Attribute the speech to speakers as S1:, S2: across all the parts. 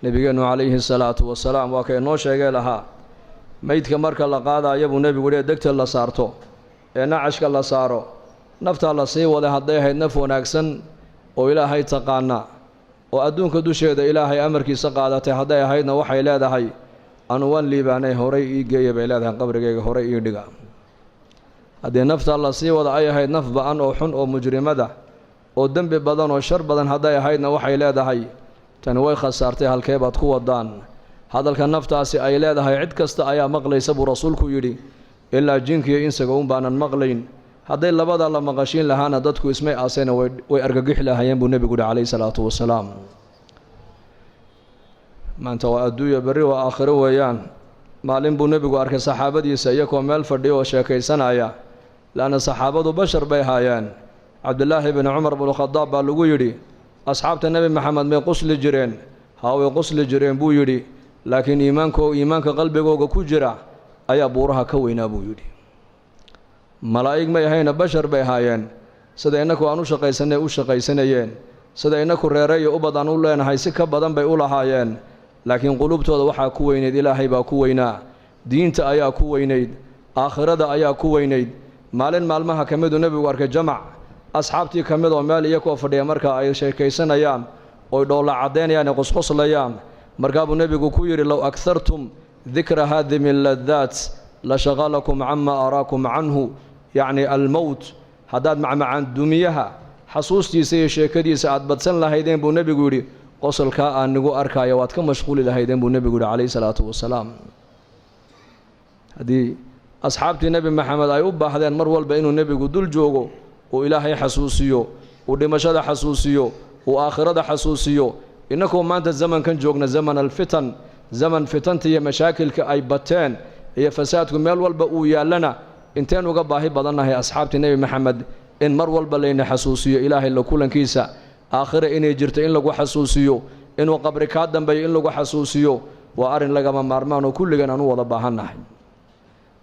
S1: Nebigeennu calayhi salaatu wasalaam waa ka inoo sheegee lahaa, meydka marka la qaadaayo buu nebigu yihi, degta la saarto ee nacashka la saaro, naftaa la sii waday. Hadday ahayd naf wanaagsan oo Ilaahay taqaana oo adduunka dusheeda Ilaahay amarkiisa qaadatay hadday ahaydna, waxay leedahay: "Anu waan liibaanay, horay ii geeya," bay leedahay, "qabrigayga horay ii dhiga." Haddii naftaa la sii wada ay ahayd naf ba-an oo xun oo mujrimada oo dembi badan oo shar badan hadday ahaydna, waxay leedahay: "Tani way khasaartay, halkee baad ku wadaan?" Hadalka naftaasi ay leedahay cid kasta ayaa maqlaysa buu rasuulku yidhi, ilaa jinka iyo insiga un baanan maqlayn. Hadday labada la maqashiin lahaana, dadku ismay aasayna, way argagixi lahaayeen buu nebigu yihi calayhi salaatu wasalaam. Maanta waa adduunya, berri waa aakhiro weeyaan. Maalin buu nebigu arkay saxaabadiisa iyagoo meel fadhiyo oo sheekaysanaya, leanna saxaabadu bashar bay haayeen. Cabdilaahi bni Cumar bnu Khadaab baa lagu yidhi: "Asxaabta Nebi Maxamed may qusli jireen?" "Haa, way qusli jireen," buu yidhi, "laakiin iimaanka qalbigooga ku jira ayaa buuraha ka weynaa," buu yidhi. Malaa'ig may ahayna, bashar bay ahaayeen. Sida innaku aan u shaqaysanay u shaqaysanayeen, sida innaku reere iyo ubad aan u leenahay si ka badan bay u lahaayeen, laakiin qulubtooda waxaa ku weynayd Ilaahay baa ku weynaa, diinta ayaa ku weynayd, aakhirada ayaa ku weynayd. Maalin maalmaha ka miduu nebigu arkay jamac asxaabtii ka mid oo meel iyakoo fadhiya marka ay sheekaysanayaan oy dhoolla caddaynayaan ee qosqoslayaan. Markaa buu nebigu ku yidhi: "Low akhartum dikra haadimi ladaat la shaqalakum cama araakum canhu," yacni almowt. "Haddaad macmacaan dumiyaha xasuustiisa iyo sheekadiisa aad badsan lahaydeen," buu nebigu yidhi, "qosolkaa aan nigu arkaayo waad ka mashquuli lahaydeen," buu nebigu yidhi calayhi salaatu wasalaam. Haddii asxaabtii Nebi Maxamed ay u baahdeen mar walba inuu nebigu dul joogo, uu Ilaahay xasuusiyo, uu dhimashada xasuusiyo, uu aakhirada xasuusiyo, innakoo maanta zamankan joogna, zaman alfitan, zaman fitanta iyo mashaakilka ay bateen iyo fasaadku meel walba uu yaallana, inteen uga baahi badannahay asxaabtii Nebi Maxamed in mar walba layna xasuusiyo Ilaahay la kulankiisa, aakhira inay jirto in lagu xasuusiyo, inuu qabri kaa dambeeyo in lagu xasuusiyo? Waa arrin lagama maarmaan oo kulligan aan u wada baahannahay.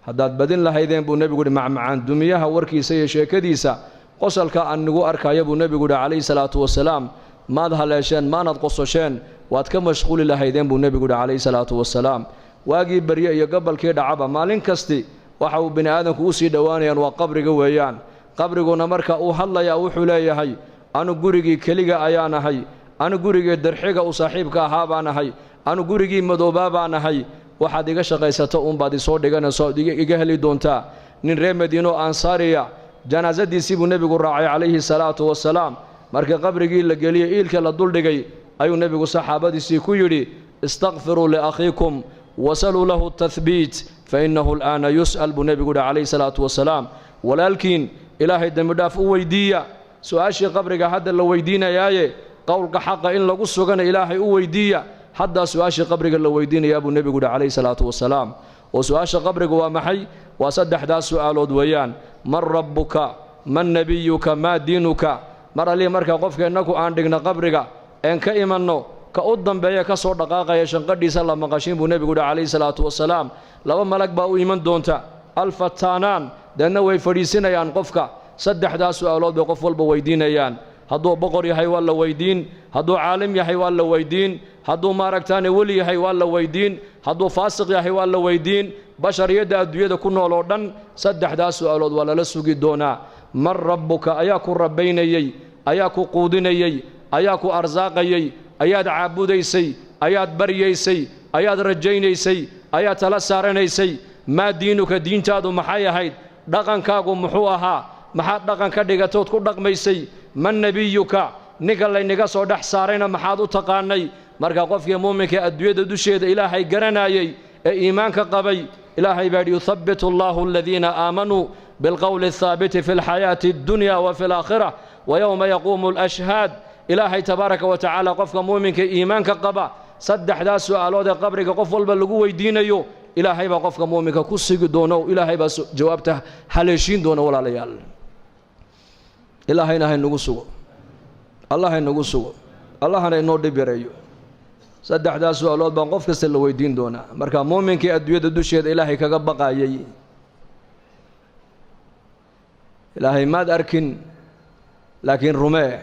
S1: "Haddaad badin lahaydeen," buu nebigu yidhi, "macmacaan dumiyaha warkiisa iyo sheekadiisa, qosolka aan nigu arkaayo," buu nebigu yidhi calayhi salaatu wasalaam, "maad haleesheen, maanad qososheen, waad ka mashquuli lahaydeen," buu nebigu yidhi calayhi salaatu wasalaam. Waagii barye iyo gobolkii dhacaba, maalin kasti waxa uu bini aadamku u sii dhowaanayaan waa qabriga weeyaan. Qabriguna marka uu hadlayaa wuxuu leeyahay: "Anu gurigii keliga ayaan ahay, anu gurigii darxiga u saaxiibka ahaa baan ahay, anu gurigii madoobaa baan ahay. Waxaad iga shaqaysato uunbaad isoo dhiganayso ood iga heli doontaa." Nin reer Madiino ansaariya janaasadiisii buu nebigu raacay calayhi salaatu wasalaam. Markii qabrigii la geliyey, iilka la duldhigay, ayuu nebigu saxaabadiisii ku yidhi: "Istakfiruu liakhiikum wasaluu lahu tahbiit, fa innahu al'aana yus'al," buu nebigu yidhi calayhi salaatu wasalaam. "Walaalkiin Ilaahay dembidhaaf u weydiiya, su-aashii qabriga hadda la weydiinayaaye, qowlka xaqa in lagu sugana Ilaahay u weydiiya. Haddaa su-aashii qabriga la weydiinayaa," buu nebigu yidhi calayhi salaatu wasalaam. Oo su-aasha qabriga waa maxay? Waa saddexdaas su'aalood weeyaan: man rabbuka, man nebiyuka, maa diinuka. Mar allihii marka qofka innaku aan dhigno qabriga een ka imanno, ka u dambeeya ka soo dhaqaaqaya shanqadhiisa la maqashiin buu nebigu yidhi calayhi salaatu wasalaam. Laba malag baa u iman doonta, alfataanaan, deedna way fadhiisinayaan qofka. Saddexdaas su'aalood bay qof walba weydiinayaan. Hadduu boqor yahay waa la weydiin, hadduu caalim yahay waa la weydiin, hadduu maaragtaane weli yahay waa la weydiin, hadduu faasiq yahay waa la weydiin. Bashariyadda adduunyada ku nool oo dhan saddexdaas su'aalood waa lala sugi doonaa. Man rabbuka? Ayaa ku rabbaynayey? Ayaa ku quudinayey? Ayaa ku arsaaqayey? Ayaad caabudaysay? Ayaad baryaysay? Ayaad rajaynaysay? Ayaad tala saaranaysay? Maa diinuka? Diintaadu maxay ahayd? Dhaqankaagu muxuu ahaa? Maxaad dhaqan ka dhigatood ku dhaqmaysay? Man nebiyuka? Ninka laynaga soo dhex saarayna maxaad u taqaanay? Marka qofkii muuminka adduunyada dusheeda Ilaahay garanayey ee iimaanka qabay, Ilaahay baa yidhi: "Yuthabbitu Allahu aladiina aamanuu bilqowli athaabiti fi alxayaati addunya wa fi alaakhira wa yowma yaquumu alashhaad." Ilaahay tabaaraka wa tacaala qofka muuminka iimaanka qaba saddexdaas su'aalood ee qabriga qof walba lagu weydiinayo, Ilaahay baa qofka muuminka ku sigi doono, Ilaahay baa jawaabta haleeshiin doona. Walaalayaal, Ilaahayna haynagu sugo, Allah haynagu sugo, Allahana inoo dhib yareeyo. Saddexdaas su-aalood baan qof kasta la weydiin doonaa. Marka muuminkii adduunyada dusheeda Ilaahay kaga baqayay, Ilaahay maad arkin laakiin rumee.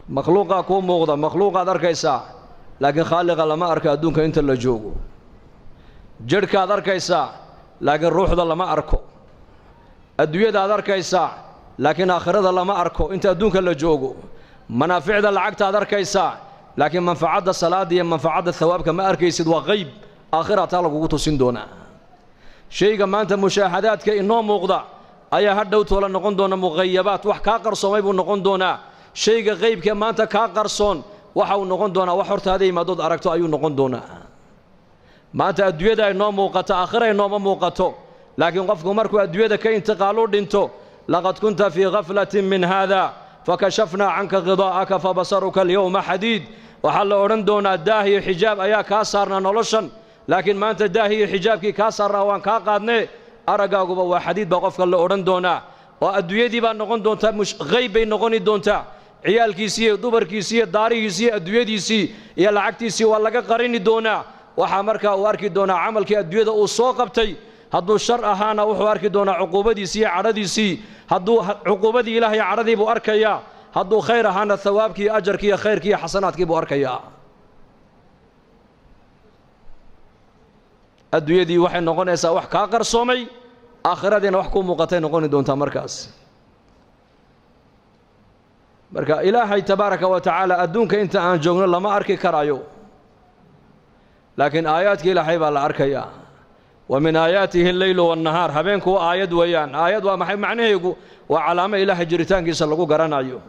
S1: Makhluuqaa kuu muuqda, makhluuqaad arkaysaa, laakiin khaaliqa lama arko adduunka inta la joogo. Jidhkaad arkaysaa, laakiin ruuxda lama arko. Adduunyadaad arkaysaa, laakiin aakhirada lama arko inta adduunka la joogo. Manaaficda lacagtaad arkaysaa, laakiin manfacadda salaadda iyo manfacadda hawaabka ma arkaysid. Waa qayb aakhira taa lagugu tusin doonaa. Shayga maanta mushaahadaadka inoo muuqda ayaa hadhow toola noqon doona muqayabaat, wax kaa qarsoomay buu noqon doonaa. Shayga qaybka maanta kaa qarsoon waxa uu noqon doonaa wax hortaada yimaadood aragto ayuu noqon doonaa. Maanta adduunyada ay noo muuqato, aakhira ay nooma muuqato. Laakiin qofku markuu adduunyada ka intiqaalu dhinto, laqad kunta fii khaflatin min haada fakashafnaa canka khidaa'aka fabasaruka alyowma xadiid. Waxaa la odhan doonaa daah iyo xijaab ayaa kaa saarnaa noloshan, laakiin maanta daah iyo xijaabkii kaa saarnaa waan kaa qaadnee, araggaaguba waa xadiid baa qofka la odhan doonaa. Oo adduunyadii baa noqon doontaa qayb bay noqoni doontaa. Ciyaalkiisii iyo dumarkiisii iyo daarihiisii iyo adduunyadiisii iyo lacagtiisii waa laga qarini doonaa. Waxaa markaa uu arki doonaa camalkii adduunyada uu soo qabtay. Hadduu shar ahaana wuxuu arki doonaa cuquubadiisii iyo cadhadiisii. Hadduu cuquubadii ilaahay cadhadii buu arkayaa. Hadduu khayr ahaana hawaabkii iyo ajarkii iyo khayrkii iyo xasanaadkii buu arkayaa. Adduunyadii waxay noqonaysaa wax kaa qarsoomay, aakhiradiina wax kuu muuqatay noqoni doontaa markaas. Marka Ilaahay tabaaraka wa tacaala adduunka inta aan joogno lama arki karayo, laakiin aayaadka Ilaahay baa la arkayaa. Wa min aayaatihi alleylu waannahaar. Habeenku waa aayad weeyaan. Aayad waa maxay macnaheegu? Waa calaamo Ilaahay jiritaankiisa lagu garanayo.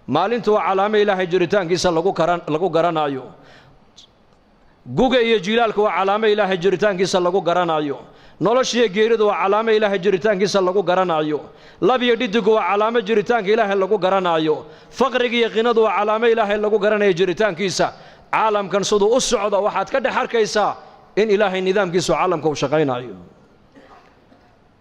S1: Maalintu waa calaamo Ilaahay jiritaankiisa lagu garanayo. Guga iyo jilaalku waa calaamo Ilaahay jiritaankiisa lagu garanayo. Noloshiiyo geeridu waa calaamo Ilaahay jiritaankiisa lagu garanayo. Lab iyo dhidigu waa calaamo jiritaanka Ilaahay lagu garanayo. Faqriga iyo qinadu waa calaamo Ilaahay lagu garanayo jiritaankiisa. Caalamkan siduu u socdo waxaad ka dhex arkaysaa in Ilaahay nidaamkiisu caalamka uu shaqaynayo.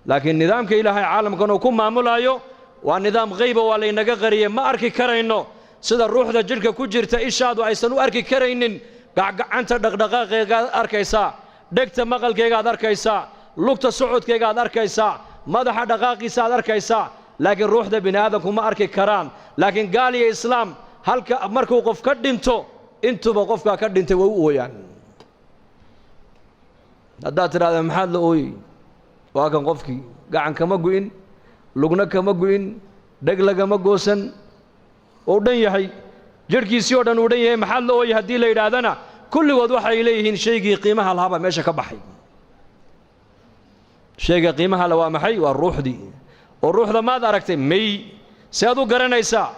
S1: Laakiin nidaamka Ilaahay caalamkan uu ku maamulayo waa nidaam qayba, waa laynaga qariyey, ma arki karayno. Sida ruuxda jidhka ku jirta ishaadu aysan u arki karaynin, gacgacanta dhaqdhaqaaqeegaad arkaysaa, dhegta maqalkeegaad arkaysaa, lugta socodkeegaad arkaysaa, madaxa dhaqaaqiisa aad arkaysaa, laakiin ruuxda bini aadamku ma arki karaan. Laakiin gaal iyo islaam halka markuu qof ka dhinto, intuba qofkaa ka dhintay way u ooyaan. Haddaad tidhahda maxaad la ooyey, waa kan qofkii gacan kama gu'in, lugna kama gu'in, dheg lagama goosan, uu dhan yahay, jidhkiisii oo dhan uu dhan yahay, maxaad la ooyey haddii la yidhaahdana, kulligood waxay leeyihiin shaygii qiimaha lahaabaa meesha ka baxay. Shayga qiimaha le waa maxay? Waa ruuxdii. Oo ruuxda maad aragtay? May. See aad u garanaysaa?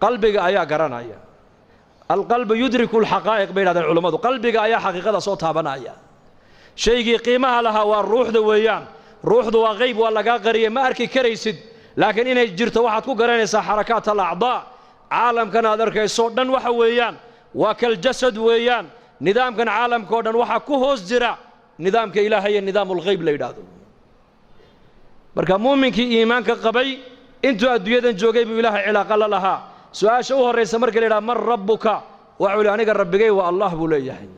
S1: Qalbiga ayaa garanaya. Alqalbu yudriku alxaqaa'iq bay yidhahdeen culammadu. Qalbiga ayaa xaqiiqada soo taabanaya. Shaygii qiimaha lahaa waa ruuxda weeyaan. Ruuxdu waa qayb, waa lagaa qariyey, ma arki karaysid, laakiin inay jirto waxaad ku garanaysaa xarakaat alacdaa. Caalamkan aad arkayso dhan waxa weeyaan waa kaljasad weeyaan. Nidaamkan caalamka oo dhan waxaa ku hoos jira nidaamka Ilaahay ee nidaamulghayb la yidhaahdo. Marka muuminkii iimaanka qabay intuu adduunyadan joogay buu Ilaahay cilaaqa la lahaa. Su-aasha u horraysa marka la yidhaha man rabbuka, waxuu yidhi aniga rabbigay waa Allah buu leeyahay.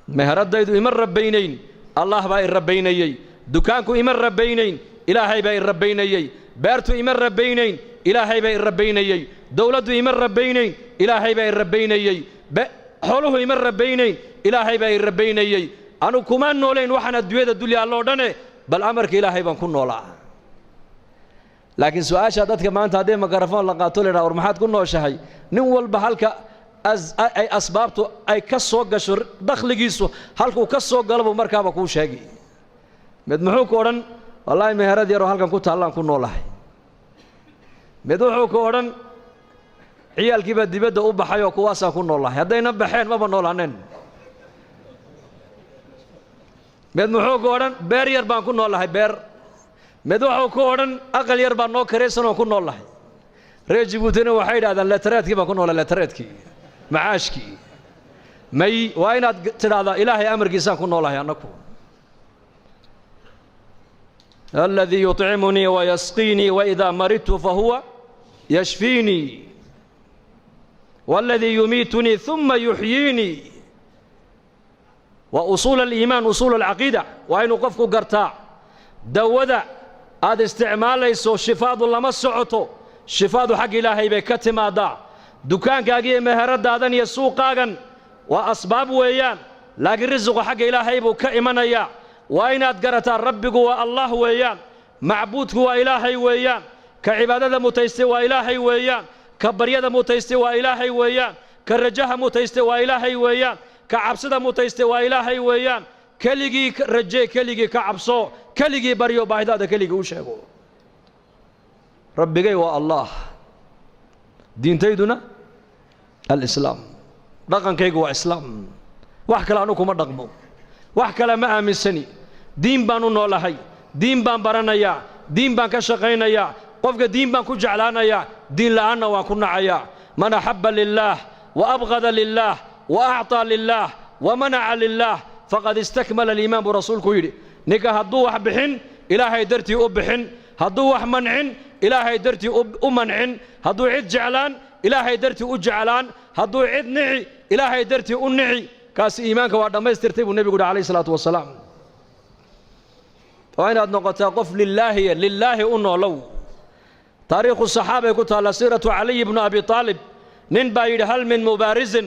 S1: Meheradaydu ima rabbaynayn, Allah baa i rabbaynayey. Dukaanku ima rabbaynayn, Ilaahay baa i rabbaynayey. Beertu ima rabbaynayn, Ilaahay baa i rabbaynayey. Dowladdu ima rabbaynayn, Ilaahay baa i rabbaynayey. Xooluhu ima rabbaynayn, Ilaahay baa i rabbaynayey. Anu kuma noolayn waxaan adduunyada dul yaalloo dhane, bal amarka Ilaahay baan ku noolaa. Laakiin su-aasha dadka maanta haddii mikrafoon la qaato la yidhaha war maxaad ku nooshahay, nin walba halka ay asbaabtu ay ka soo gasho, dakhligiisu halkuu ka soo galo buu markaaba kuu sheegi. Mid muxuu ku odhan? Wallaahi meherad yaroo halkan ku taallaan ku noolahay. Mid wuxuu ku odhan ciyaalkii baa dibadda u baxay oo kuwaasaan ku noolahay, haddayna baxeen maba noolaaneen. Mid muxuu ku odhan beer yar baan ku noolahay, beer. Mid wuxuu ku odhan aqal yar baan noo karaysan oo ku noolahay. Reer Jabuutina waxay yidhahdaan leetareedkii baan ku noolahay, leetareedkii, macaashkii. May, waa inaad tidhaahdaa Ilaahay amarkiisaan ku noolahay annaku. Aladii yuطcimunii wayasqiinii waidaa maridtu fahuwa yashfiinii waladii yumiitunii ثuma yuxyiinii. Waa usuul aliimaan, usuul alcaqiida. Waa inuu qofku gartaa dawada aad isticmaalayso shifaadu lama socoto. Shifaadu xagga Ilaahay bay ka timaadaa. Dukaankaaga iyo meheradaadan iyo suuqaagan waa asbaab weeyaan, laakiin risiqu xagga Ilaahay buu ka imanayaa. Waa inaad garataa Rabbigu waa Allah weeyaan, macbuudku waa Ilaahay weeyaan, ka cibaadada mutaystay waa Ilaahay weeyaan, ka baryada mutaystay waa Ilaahay weeyaan, ka rajaha mutaystay waa Ilaahay weeyaan, ka cabsida mutaystay waa Ilaahay weeyaan. Keligii rajee, keligii ka cabso, keligii baryo, baahidaada keligii u sheego. Rabbigay waa Allah, diintayduna alislaam, dhaqankaygu waa islaam. Wax kale anu kuma dhaqmo, wax kale ma aaminsani. Diin baan u noolahay, diin baan baranayaa, diin baan ka shaqaynayaa, qofka diin baan ku jeclaanayaa, diin la'aanna waan ku nacayaa. Man axabba lilaah wa abqada lilaah wa acطaa lilaah wa manaca lilaah faqad istakmala aliimaan, buu rasuulku yidhi. Ninka hadduu wax bixin, Ilaahay dartii u bixin; hadduu wax mancin, Ilaahay dartii u mancin; hadduu cid jeclaan, Ilaahay dartii u jeclaan; hadduu cid nici, Ilaahay dartii u nici, kaasi iimaanka waa dhammaystirtay, buu nebigu yidhi calayhi salaatu wasalaam. Waa inaad noqotaa qof lilaahiya, lilaahi u noolow. Taariikhu saxaabay ku taalla, siiratu Caliy bnu Abi Aalib. Nin baa yidhi: "Hal min mubaarisin?"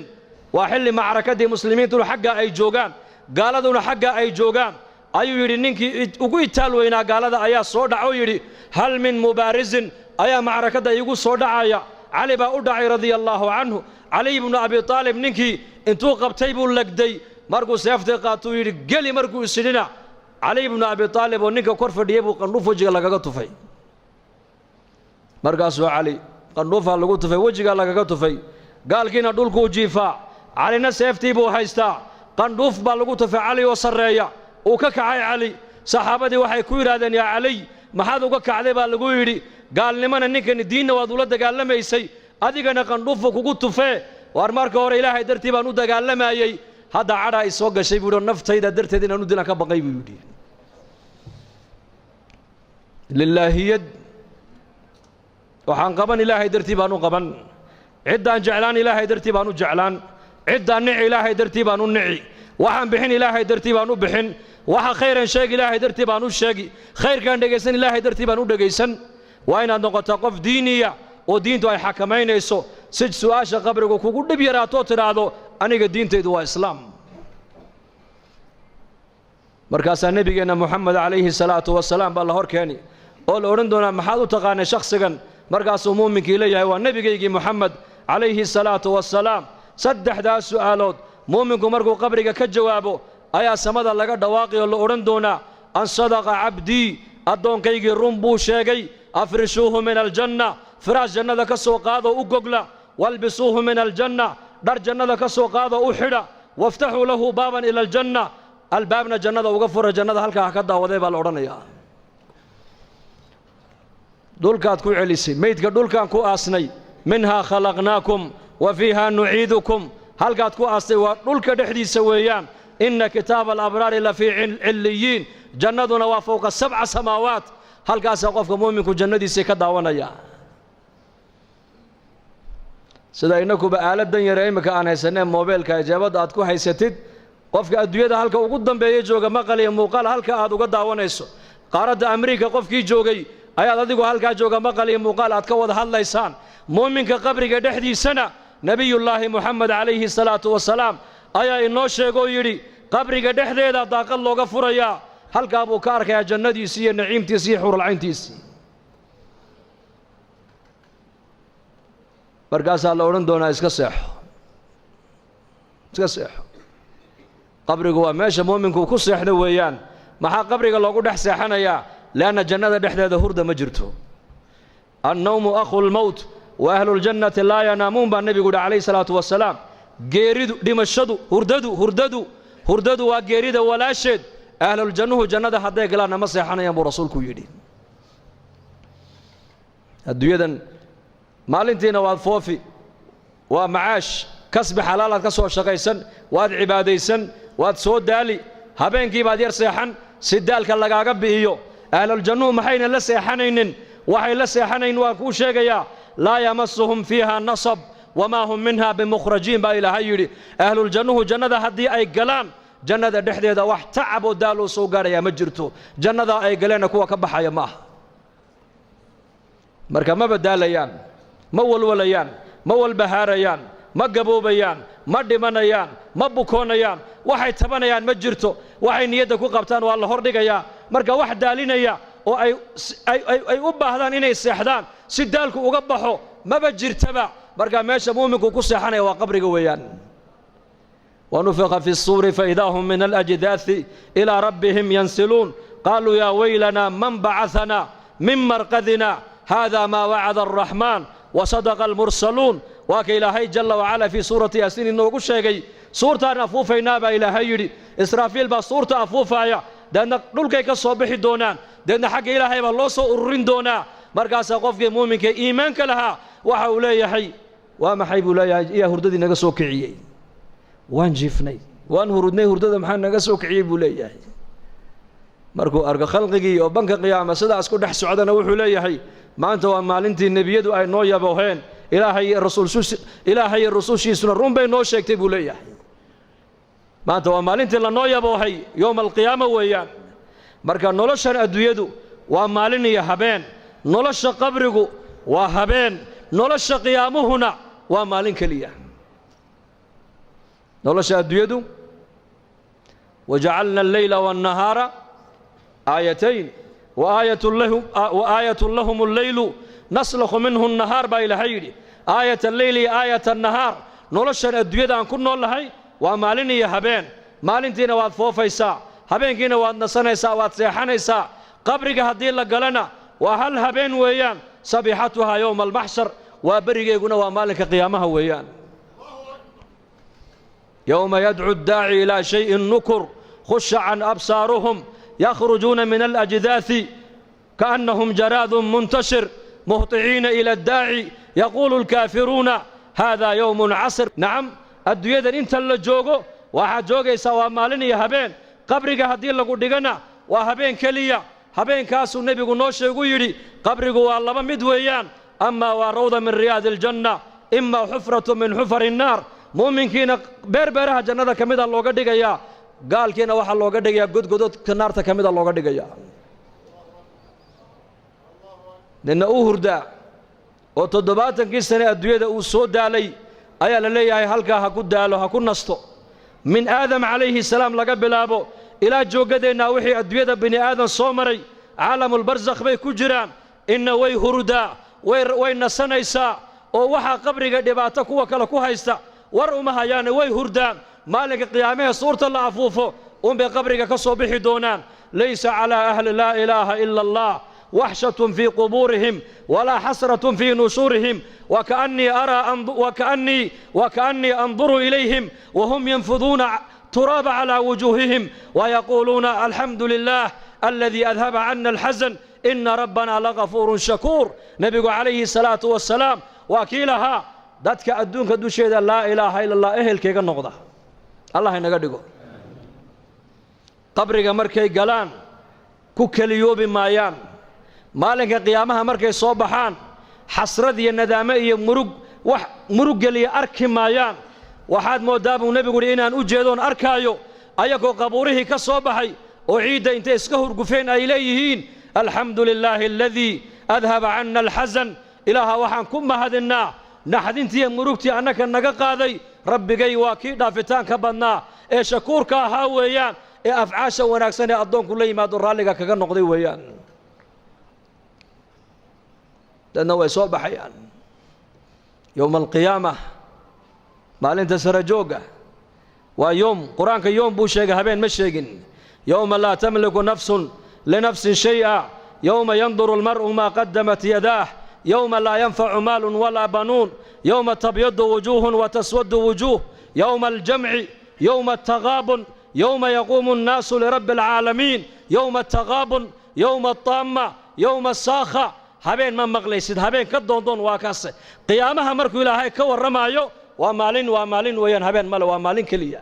S1: Waa xilli macrakadii muslimiintuna xagga ay joogaan, gaaladuna xagga ay joogaan. Ayuu yidhi, ninkii ugu itaal weynaa gaalada ayaa soo dhaco, yidhi: "Hal min mubaarisin?" Ayaa macrakadda iigu soo dhacaya. Cali baa u dhacay, radia allaahu canhu. Caliy bnu Abi Aalib ninkii intuu qabtay buu legday. Markuu seeftii qaatuu yidhi: "Geli." Markuu isidhina, Caliy bnu Abi Aalib oo ninka kor fadhiyey buu qandhuuf wejiga lagaga tufay. Markaasuu Cali qandhuufaa lagu tufay, wejigaa lagaga tufay. Gaalkiina dhulkuu jiifaa, Calina seeftii buu haystaa. Qandhuuf baa lagu tufay Cali oo sarreeya. Uu ka kacay Cali. Saxaabadii waxay ku yidhahdeen: "Yaa Caliy, maxaad uga kacday?" baa lagu yidhi. Gaalnimana ninkani diinna waad ula dagaalamaysay, adigana qandhuufu kugu tufee. "Waar, marka hore Ilaahay dartii baan u dagaalamayey, hadda cadhaa i soo gashay," buu yidhi, "naftayda darteed inaan u dilaan ka baqay," buu yidhi. Lilaahiyad. Waxaan qaban, Ilaahay dartii baan u qaban. Ciddaan jeclaan, Ilaahay dartii baan u jeclaan. Ciddaan nici, Ilaahay dartii baan u nici. Waxaan bixin, Ilaahay dartii baan u bixin. Waxa khayran sheegi, Ilaahay dartii baan u sheegi. Khayrkaan dhegaysan, Ilaahay dartii baan u dhegaysan. Waa inaad noqotaa qof diiniya oo diintu ay xakamaynayso, si su'aasha qabrigu kugu dhib yaraatoo tidhaahdo: "Aniga diintaydu waa islaam." Markaasaa nebigeenna Moxamed calayhi salaatu wasalaam baa la hor keeni oo la odhan doonaa: "Maxaad u taqaanay shakhsigan?" Markaasuu muuminkii leeyahay: "Waa nebigaygii Moxamed calayhi salaatu wasalaam." Saddexdaas su'aalood muuminku markuu qabriga ka jawaabo ayaa samada laga dhawaaqi oo la odhan doonaa: "An sadaqa cabdii, addoonkaygii run buu sheegay. Afrishuuhu min aljanna, firaash jannada ka soo qaadoo u gogla. Walbisuuhu min aljanna, dhar jannada ka soo qaadoo u xidha. Waftaxuu lahu baaban ila aljanna, albaabna jannada uga fura, jannada halkaa ha ka daawaday," baa la odhanayaa. Dhulkaad ku celisay meydka, dhulkaan ku aasnay. Minhaa khalaqnaakum wa fiihaa nuciidukum. Halkaad ku aastay waa dhulka dhexdiisa weeyaan. Inna kitaaba alabraari la fii cilliyiin. Jannaduna waa fowqa 7 samaawaat. Halkaasaa qofka muuminku jannadiisii ka daawanaya. Sida innakuba aaladan yare imminka aan haysanee moobeelka ijaabadda aad ku haysatid, qofka adduunyada halka ugu dambeeya jooga maqal iyo muuqaal halka aad uga daawanayso. Qaaradda Amriika qofkii joogay ayaad adigu halkaa jooga maqal iyo muuqaal aad ka wada hadlaysaan. Muuminka qabriga dhexdiisana Nebiyullaahi Moxamed calayhi salaatu wasalaam ayaa inoo sheegoo yidhi: qabriga dhexdeeda daaqad looga furayaa, halkaa buu ka arkayaa jannadiisii iyo naciimtiisii iyo xuuralcayntiisii. Markaasaa la odhan doonaa: "Iska seexo, iska seexo." Qabrigu waa meesha muuminku ku seexdo weeyaan. Maxaa qabriga loogu dhex seexanayaa? Lianna jannada dhexdeeda hurda ma jirto. "Annawmu akhu lmowt wa ahluljannati laa yanaamuun," baa nebigu yidhi calayhi salaatu wasalaam. Geeridu, dhimashadu, hurdadu hurdadu hurdadu waa geerida walaasheed. Ahluljannuhu jannada hadday galaanna ma seexanayaan, buu rasuulku yidhi. Adduunyadan maalintiina waad foofi, waa macaash, kasbi xalaalaad ka soo shaqaysan, waad cibaadaysan, waad soo daali, habeenkii baad yar seexan si daalka lagaaga bi'iyo. Ahluljannuhu maxayna la seexanaynin? Waxay la seexanayn waan kuu sheegayaa. "Laa yamasuhum fiiha nasab wamaa hum minha bimukhrajiin," baa Ilaahay yidhi. Ahluljannuhu jannada haddii ay galaan, jannada dhexdeeda wax tacab oo daaloo soo gaadhayaa ma jirto. Jannadaa ay galeenna kuwa ka baxaya ma aha. Marka ma badaalayaan, ma walwalayaan, ma walbahaarayaan, ma gaboobayaan, ma dhimanayaan, ma bukoonayaan, waxay tabanayaan ma jirto. Waxay niyadda ku qabtaan waa la hordhigayaa. Marka wax daalinaya oo ay u baahdaan inay seexdaan si daalku uga baxo maba jirtaba. Marka meesha muuminku ku seexanaya waa qabriga weeyaan. ونفخ في الصور فإذا هم من الأجداث إلى ربهم ينسلون قالوا يا ويلنا من بعثنا من مرقدنا هذا ما وعد الرحمن وصدق المرسلون. Waa ka Ilaahay جل وعلا في سورة ياسين inoogu sheegay. Suurtaan afuufaynaa baa Ilaahay yidhi. Israafiil baa suurta afuufaaya, deedna dhulkay ka soo bixi doonaan, deedna xagga Ilaahay baa loo soo ururin doonaa. Markaasaa qofkii muuminka iimaanka lahaa waxa uu leeyahay: "Waa maxay?" buu leeyahay. "Iyaa hurdadii naga soo kiciyey? Waan jiifnay, waan hurudnay, hurdada maxaa naga soo kiciyey?" buu leeyahay. Markuu arko khalqigii oo banka qiyaama sidaas ku dhex socdana, wuxuu leeyahay: "Maanta waa maalintii nebiyadu ay noo yabooheen, Ilaahay rasuul, Ilaahay rusushiisuna run bay noo sheegtay," buu leeyahay. Maanta waa maalintii lanoo yaboohay, yowma alqiyaama weeyaan. Marka noloshan adduunyadu waa maalin iyo habeen, nolosha qabrigu waa habeen, nolosha qiyaamuhuna waa maalin keliya. Nolosha adduunyadu وجعلنا الليل والنهار آيتين وآية لهم الليل نسلخ منه النهار baa Ilaahay yidhi. آية الليل iyo آية النهار. Noloshan adduunyada aan ku nool nahay waa maalin iyo habeen. Maalintiina waad foofaysaa, habeenkiina waad nasanaysaa, waad seexanaysaa. Qabriga haddii la galana waa hal habeen weeyaan. صبيحتها يوم المحشر, waa berigeeguna waa maalinka qiyaamaha weeyaan. يوم يدعو الداعي إلى شيء نكر خش عن أبصارهم يخرجون من الأجداث كأنهم جراد منتشر مهطعين إلى الداعي يقول الكافرون هذا يوم عسر. نعم, adduunyadan inta la joogo waxaad joogaysaa waa maalin iyo habeen. Qabriga haddii lagu dhigana waa habeen keliya. Habeenkaasuu nebigu noo sheegu yidhi: qabrigu waa laba mid weeyaan, amaa waa روضة من رياض الجنة, إما حفرة من حفر النار. Muuminkiina beer beeraha jannada ka mida looga dhigayaa, gaalkiina waxaa looga dhigayaa godgododka naarta ka mida looga dhigayaa. Nina u hurdaa oo 70kii sane adduunyada uu soo daalay ayaa la leeyahay halkaa ha ku daalo, ha ku nasto. Min Aadam calayhi salaam laga bilaabo ilaa jooggadeennaa, wixii adduunyada bini aadan soo maray caalamulbarsakh bay ku jiraan. Inna way hurdaa, way nasanaysaa, oo waxaa qabriga dhibaato kuwa kale ku haysta war uma hayaane, way hurdaan. Maalinka qiyaamahee suurta la afuufo unbay qabriga ka soo bixi doonaan. ليس على أهل لا إله إلا الله وحشة في قبورهم ولا حسرة في نشورهم, وكأني أرى وكأني أنظر إليهم وهم ينفضون تراب على وجوههم ويقولون: الحمد لله الذي أذهب عنا الحزن, إن ربنا لغفور شكور. Nebigu calayhi الصلاة والسلام waa kii lahaa: dadka adduunka dusheeda laa ilaaha ila Allah ehelkayga noqda, Allah inaga dhigo, qabriga markay galaan ku keliyoobi maayaan. Maalinka qiyaamaha markay soo baxaan xasrad iyo nadaamo iyo murug, wax murug geliya arki maayaan. "Waxaad mooddaa," buu nebigu yidhi, "inaan u jeedoon arkaayo ayagoo qabuurihii ka soo baxay oo ciidda intay iska hurgufeen ay leeyihiin: الحمد لله الذي أذهب عنا الحزن. Ilaaha waxaan ku mahadinnaa naxdintiiyo murugtii annaka naga qaaday. Rabbigay waa kii dhaafitaanka badnaa ee shakuurka ahaa weeyaan, ee afcaasha wanaagsan ee addoonku la yimaado raalliga kaga noqday weeyaan." Dadna way soo baxayaan yowma alqiyaama, maalinta sarajoogga. Waa yoom, qur-aanka yoom buu sheegay, habeen ma sheegin. يوم لا تملك نفس لنفس شيئا, يوم ينظر المرء ما قدمت يداه, يوم لا ينفع مال ولا بنون, يوم تبيض وجوه وتسود وجوه, يوم الجمع, يوم التغابن, يوم يقوم الناس لرب العالمين, يوم التغابن, يوم الطامة, يوم الصاخة. Habeen ma maqlaysid, habeen ka doondoon waa kaase. Qiyaamaha markuu Ilaahay ka warramaayo waa maalin, waa maalin weeyaan, habeen male, waa maalin keliya.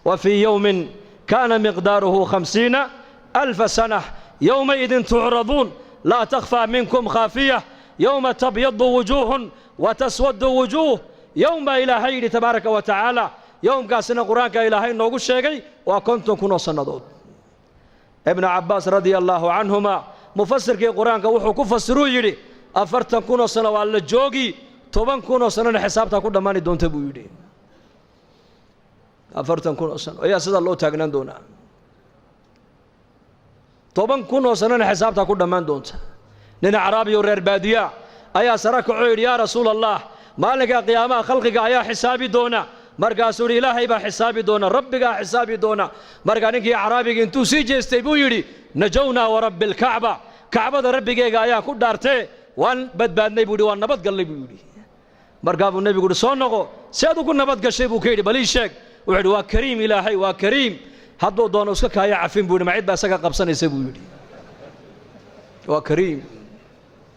S1: وفي يوم كان مقداره 50,000 سنة, يومئذ تعرضون لا تخفى منكم خافية, يوم تبيض وجوه وتسود وجوه. Yowm baa Ilaahay yidhi tabaaraka wa tacaala. Yowmkaasina qur-aanka Ilaahay noogu sheegay waa 50,000 oo sannadood. Ibnu Cabbaas radia allaahu canhuma, mufasirkii qur-aanka, wuxuu ku fasiruu yidhi 40,000 oo sano waa la joogi, 10,000 oo sanona xisaabtaa ku dhammaani doonta, buu yidhi. 40,000 oo sano ayaa sidaa loo taagnaan doonaa, 10,000 oo sanona xisaabtaa ku dhammaan doonta. Nin acraabiyo reer baadiya ayaa sara kacoo yidhi: "Yaa Rasuul Allah, maalinka qiyaamaha khalqiga ayaa xisaabi doona?" Markaasuu yidhi: "Ilaahay baa xisaabi doona, Rabbigaa xisaabi doona." Markaa ninkii acraabiga intuu sii jeestay buu yidhi: "Najownaa warabbi alkacba, Kacbada Rabbigeega ayaan ku dhaartee, waan badbaadnay," buu yidhi, "waan nabad gallay," buu yidhi. Markaa buu Nebigu yidhi: "Soo noqo, si aad ugu nabad gashay?" buu ka yidhi. "Bal ii sheeg." Wuxuu yidhi: "Waa kariim Ilaahay, waa kariim, hadduu doono iska kaaya cafin," buu yidhi. "Ma cid baa isaga qabsanaysa?" buu yidhi. Waa kariim.